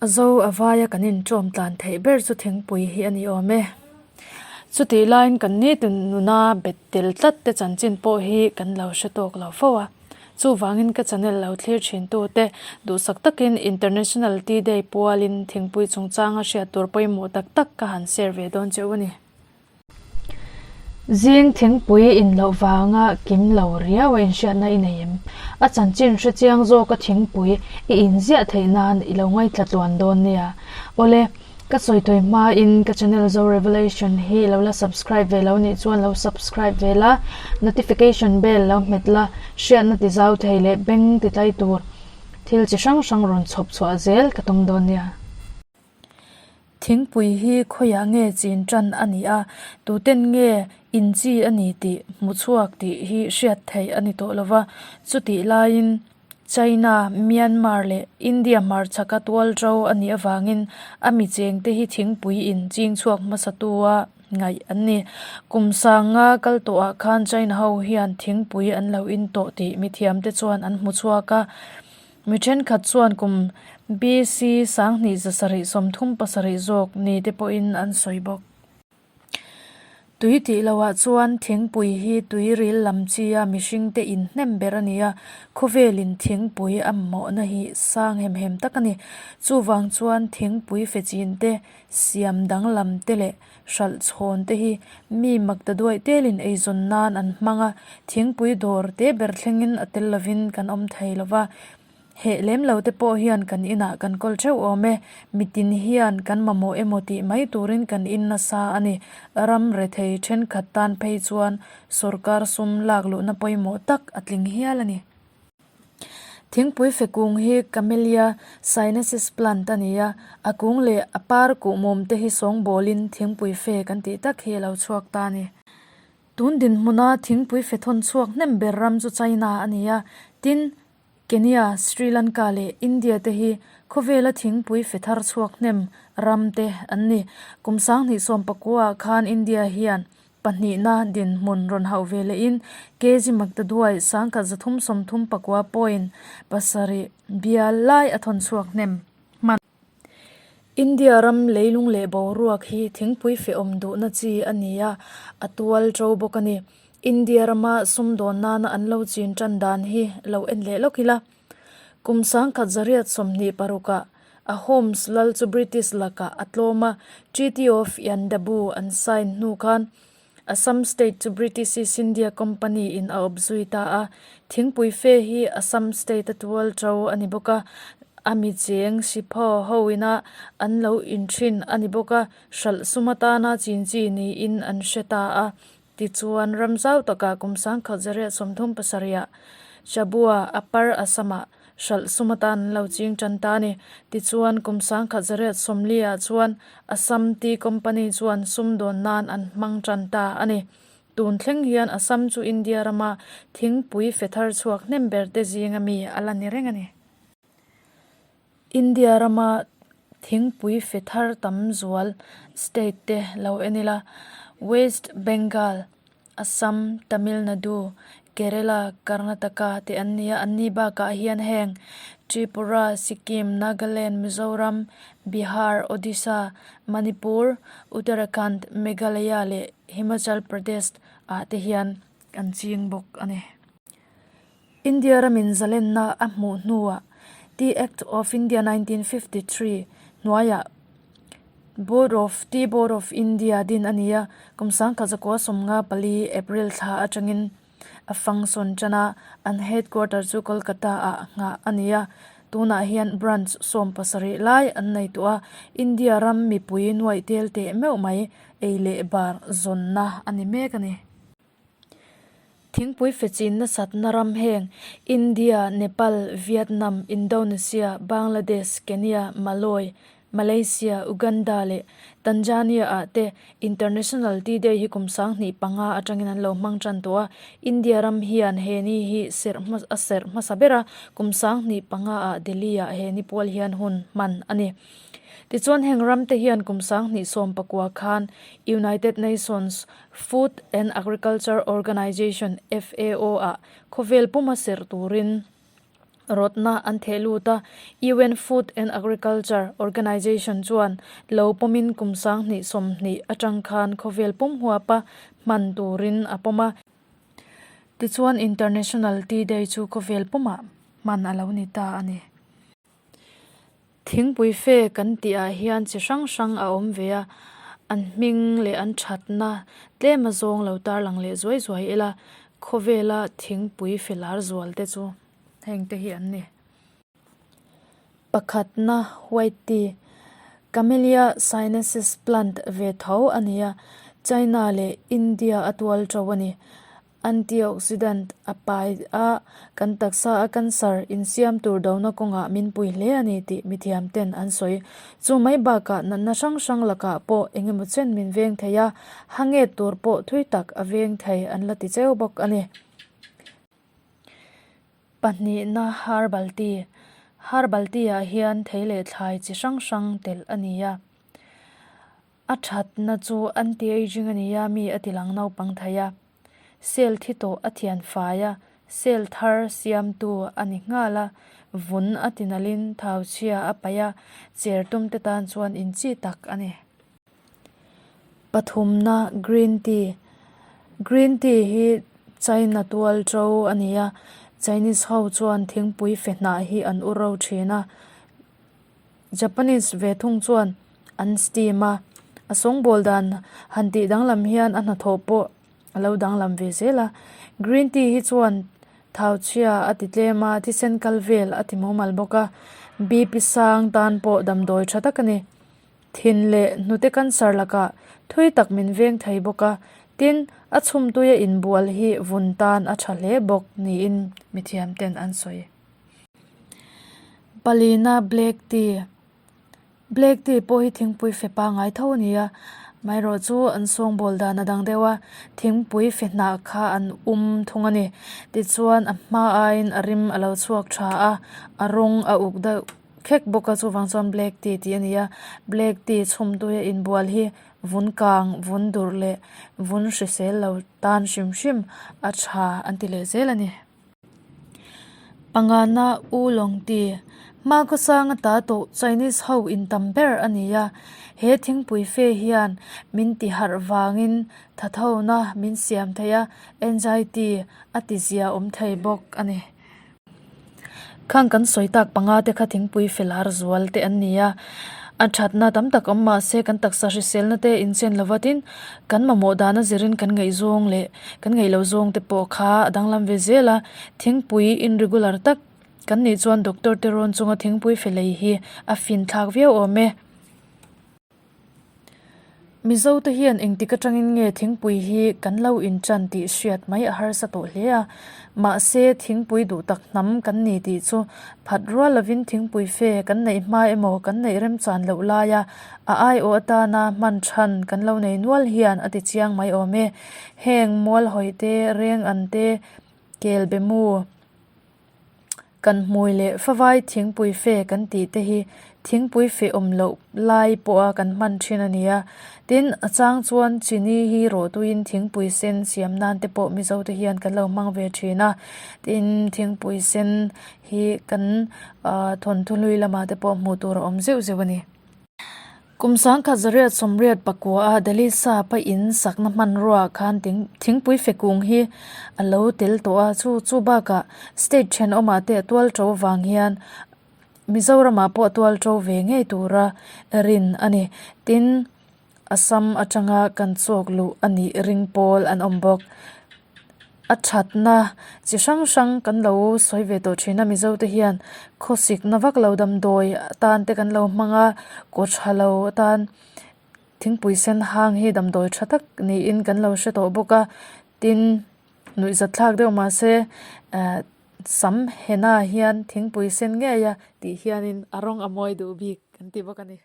A zo a vaia kan inṭawm tlan theih ber chu thingpui hi a ni awm e. Chutih laiin kan nitin nuna bet tel tlat te chanchin pawh hi kan lo hre tawk lo fo a. Chuvangin ka channel lo thlir thin tute duhsak takin International Tea Day pualin thingpui chungchanga hriat tur pawimawh tak tak ka han share ve dawn cheu a ni. Zing thingpui in loh vanga kim lo riau a inhriatna i nei em? A chanchin hre chiang zawka thingpui i inziah theih nan i lo ngaithla tluan dawn nia. Awle, ka sawi tawih hmain ka channel Zo Revelation hi lo la subscribe ve lo nih chuan lo subscribe ve la, notification bell lo hmet la, hriatna ti zau thei leh beng ti tlai tur thil chi hrang hrang rawn chhawp chhuah zel ka tum dawn nia. Thingpui hi khawiah nge chin tan a ni a, tuten nge in chi a ni tih hmu chhuak tih hi hriat theih a ni tawh lo va. Chutih laiin China, Myanmar leh India hmarchhaka tual ro a nih avangin a mi chengte hi thingpui in ching chhuak hmasatua ngaih an ni. Kum sanga kal tawhah khan China ho hian thingpui an lo in tawh tih mithiamte chuan an hmu chhuak a. Mi thenkhat chuan kum BC 2137 zawk ni te pawhin an sawi bawk. Tui tih lohah chuan thingpui hi tui ril lam chia mihringte inhnem ber a ni a, khawvelin thingpui a mamawhna hi sang hem hem tak a ni. Chuvang chuan thingpui fe chin te, siam danglam te leh hralh chhawn te hi mi makta duaih telin eizawn nan an hmang a, thingpui dawr te ber thlengin a tel lovin kan awm thei lo va. Heh lem lo te pawh hian kan inah kan kawl theuh awm e, mitin hian kan mamawh emaw tih mai turin kan in nasa a ni. Ram rethei thenkhat tan phei chuan sawrkar sum lak luhna pawimawh tak a tling hial a ni. Thingpui fe kung hi Camellia sinensis plant a ni a, a kung leh a par kuhmawm te hi sawngbawlin thingpui fe kan tih tak hi a lo chhuak ta a ni. Tun dinhmuna thingpui fe thawn chhuak hnem ber ram chu China a ni a, tin, Kenya, Sri Lanka leh India te hi khawvela thingpui fe thar chhuak hnem ram te an ni. Kum 2019 ah khan India hian Pahnihna dinhmun rawn hauh ve lehin KG Maktaduai 1339 point pasarih bial lai a thawn chhuak hnem hman. India ram leilung leh boruak hi thingpui fehawm duhna chi a ni a, a tual ṭo bawk a ni. India rama sumdawn nana an lo chin ṭan dan hi lo en leh lawk ila. Kum 1926ah a Holmes lal chu British lakah a tlawm a, Treaty of Yandabu an sign hnu khan Assam State chu British East India Company in a awp zui ta a. Thingpui fe hi Assam State a tual to a ni bawk a, a mi cheng Siphaw ho ina an lo inthin a ni bawk a, hralh sum atana chin chi niin an hre ta a. Tichuan, ram zau takah kum 1937ah Chabua, Upper Assam-ah hralh sum atan an lo ching tan ta a ni. Tichuan, kum 1940ah chuan Assam Tea Company chuan sumdawn nan an hmang tan ta a ni. Tun thleng hian Assam chu India rama thingpui fe thar chhuak hnem ber te zinga mi a la ni reng a ni. India rama thingpui fe thar tam zual state te lo en ila, West Bengal, Assam, Tamil Nadu, Kerala, Karnataka te an ni a, an ni bakah hian heng Tripura, Sikkim, Nagaland, Mizoram, Bihar, Odisha, Manipur, Uttarakhand, Meghalaya leh Himachal Pradesh ah te hian an ching bawk a ni. India ramin zalenna a hmuh hnuah Tea Act of India 1953 hnuaiah Board of Tea Board of India din a ni a, kum 1954 April thla atangin a function tan a, an headquarter chu Kolkata ah nghah a ni a, tunah hian branch 17 lai an nei tawh a, India ram mipui nuaih tel teh meuh mai ei leh bar zawnna a ni mek a ni. Thingpui fe chin nasatna ram heng India, Nepal, Vietnam, Indonesia, Bangladesh, Kenya, Malawi, Malaysia, Uganda leh Tanzania ah te International Tea Day hi kum 2005 atangin an lo hmang tan tawh a. India ram hian he ni hi serh a serh hmasa ber a, kum 2005 ah Delhi ah he ni pual hian hun hman a ni. Tichuan heng ram te hian kum 2019 khan United Nations Food and Agriculture Organization, FAO, ah khawvel puma serh turin Rawtna an theh lut a, UN Food and Agriculture Organization chuan lo pawmin kum 2020 atang khan khawvel pum huapa hman turin a pawm a. Tichuan International Tea Day chu khawvel pumah hman a lo ni ta a ni. Thingpui fe kan tihah hian chi hrang hrang a awm ve a, an hming leh an thatna tlem a zawng lo tarlang leh zuai zuai ila, khawvela thingpui fe lar zual te chu heng te hi an ni. Pakhatna white tea, Camellia sinensis plant ve tho a ni a, China leh India a tual to a ni. Antioxidant a pai a, kan taksa a cancer insiam tur dona kawngah min pui hle a ni tih mithiam ten an sawi. Chu mai bakah natna hrang hrang lakah pawh eng emaw chen min veng thei a, ha nget tur pawh thui tak a veng thei an la ti cheu bawk a ni. Pahnihna herbal tea. Herbal tea ah hian thei leh thlai chi hrang hrang telh a ni a. A thatna chu anti-aging a ni a, mi a ti lang naupang thei a. Cell thi tawh a thian fai a, cell thar siamtu a ni nghal a, vun a ti nalhin thau chhia a paih a, cher tum te tan chuan inchi tak a ni. Pathumna green tea. Green tea hi China tual to a ni a, Chinese ho chuan thingpui fe hnah hi an ur ro thin a. Japanese ve thung chuan an steam a, a sawngbawl dan han tih danglam hian a hnathawh pawh a lo danglam ve zel a. Green tea hi chuan thau chhia a ti tlem a, thisen kal vel a ti mumal bawk a, BP sang tan pawh damdawi tha tak a ni. Thin leh hnute cancer lakah thui tak min veng thei bawk a, tin, a chhumtuia inbual hi vun tan a tha hle bawk niin mithiam ten an sawi. Palina black tea Black tea pawh hi thingpui fe pangngai tho a ni a, amaherawh chu an sawngbawl dan a dang deuh a, thingpui fe hnah kha an um thung a ni. Tichuan a hma aiin a rim a lo chhuak tha a, a rawng a uk deuh khek bawk a chuvang chuan black tea tih a ni a, black tea chhumtuia inbual hi vun kang, vun durh leh vun hrisel lo tan hrim hrim a tha an ti leh zel a ni. Pangana Oolong tea Hmakhawsang ata tawh Chinese ho in tam ber a ni a, he thingpui fe hian min ti harh vangin thathona min siam thei a, anxiety a ti zia awm thei bawk a ni. Khang kan sawi tak panga te kha thingpui fe lar zual te an ni a, a thatna tam tak awm mahse kan taksa hriselna te inchen lova tin kan mamawh dana zirin kan ngaihzawng leh Kan ngaih loh zawng te pawh kha a danglam ve zel a, thingpui in regular tak kan nih chuan doctor te rawn chunga thingpui fe lei hi a fin thlak viau awm e. Mizo te hian engtik atangin nge thingpui hi kan lo inchan tih hriat mai a harsa tawh hle a, mahse thingpui duh tak hnam kan ni tih chu phat rual lovin thingpui fe kan neih hma emaw kan neih remchan loh laia a aiawh atana hman than kan lo nei nual hian a ti chiang mai awm e. Heng mual hawi te, reng an te, kel be mu, kan hmui leh favai thingpui fe kan tih te hi thingpui fe awm loh lai pawha kan hman thin a ni a. Tin, a chang chuan chini hi rawh tuiin thingpui sen siam nan te pawh Mizo te hian kan lo hmang ve thin a. Tin, thingpui sen hi kan thawnthu hlui lamah te pawh hmuh tur a awm zeuh zeuh a ni. Kum 1889 a Delhi sap a in sakna hmanrua ah khan thingpui fe kung hi a lo tel tawh a, chu chu bakah state thenawmah te a tual to vang hian Mizoramah pawh a tual to ve ngei tura rin a ni. Tin, Assam atanga kan chawk luh a nih ring pawl an awm bawk. A thatna chi hrang hrang kan lo sawi ve tawh thin a Mizo te hian khawsikna vak lo damdawi atan te kan lo hmang a kaw tha lo atan thingpui sen hang hi damdawi tha tak niin kan lo hre tawh bawk a tin nuihzat thlak deuh mahse eh sam henah hian thingpui sen ngei a tih hianin a rawng a mawi duh bik kan ti bawk a ni.